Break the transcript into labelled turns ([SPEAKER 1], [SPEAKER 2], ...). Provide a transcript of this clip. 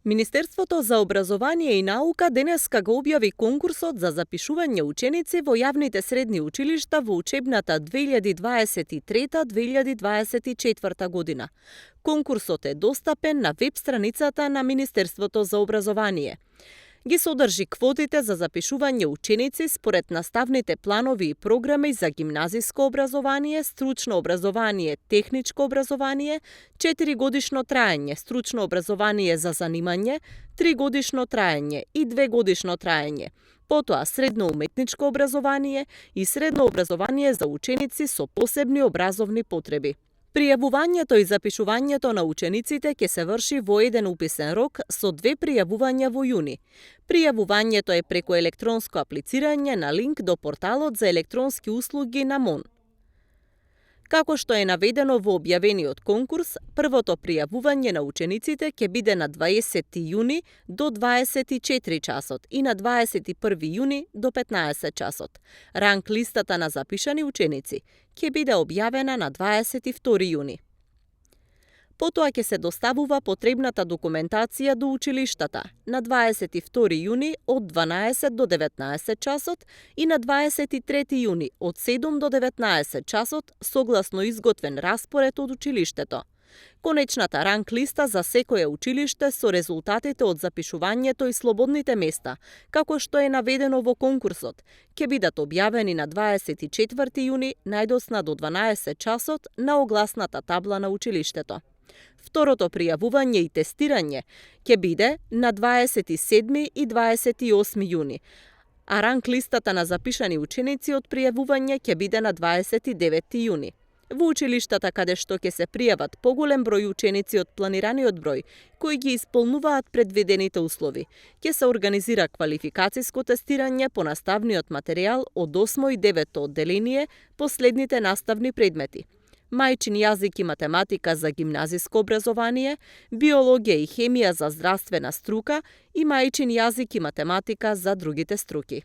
[SPEAKER 1] Министерството за образование и наука денеска го објави конкурсот за запишување ученици во јавните средни училишта во учебната 2023-2024 година. Конкурсот е достапен на веб страницата на Министерството за образование. Ги содржи квотите за запишување ученици според наставните планови и програми за гимназиско образование, стручно образование, техничко образование, 4-годишно траење, стручно образование за занимање, 3-годишно траење и 2-годишно траење, потоа средно уметничко образование и средно образование за ученици со посебни образовни потреби. Пријавувањето и запишувањето на учениците ќе се врши во еден уписен рок со 2 пријавувања во јуни. Пријавувањето е преку електронско аплицирање на линк до порталот за електронски услуги на МОН. Како што е наведено во објавениот конкурс, првото пријавување на учениците ќе биде на 20 јуни до 24 часот и на 21 јуни до 15 часот. Ранг листата на запишани ученици ќе биде објавена на 22 јуни. Потоа ќе се доставува потребната документација до училиштата на 22 јуни од 12 до 19 часот и на 23 јуни од 7 до 19 часот согласно изготвен распоред од училиштето. Конечната ранг листа за секое училиште со резултатите од запишувањето и слободните места, како што е наведено во конкурсот, ќе бидат објавени на 24 јуни најдосна до 12 часот на огласната табла на училиштето. Второто пријавување и тестирање ќе биде на 27 и 28 јуни, а ранг листата на запишани ученици од пријавување ќе биде на 29 јуни. Во училиштата каде што ќе се пријават поголем број ученици од планираниот број, кои ги исполнуваат предвидените услови, ќе се организира квалификациско тестирање по наставниот материјал од 8 и 9 одделение по следните наставни предмети: мајчин јазик и математика за гимназиско образование, биологија и хемија за здравствена струка и мајчин јазик и математика за другите струки.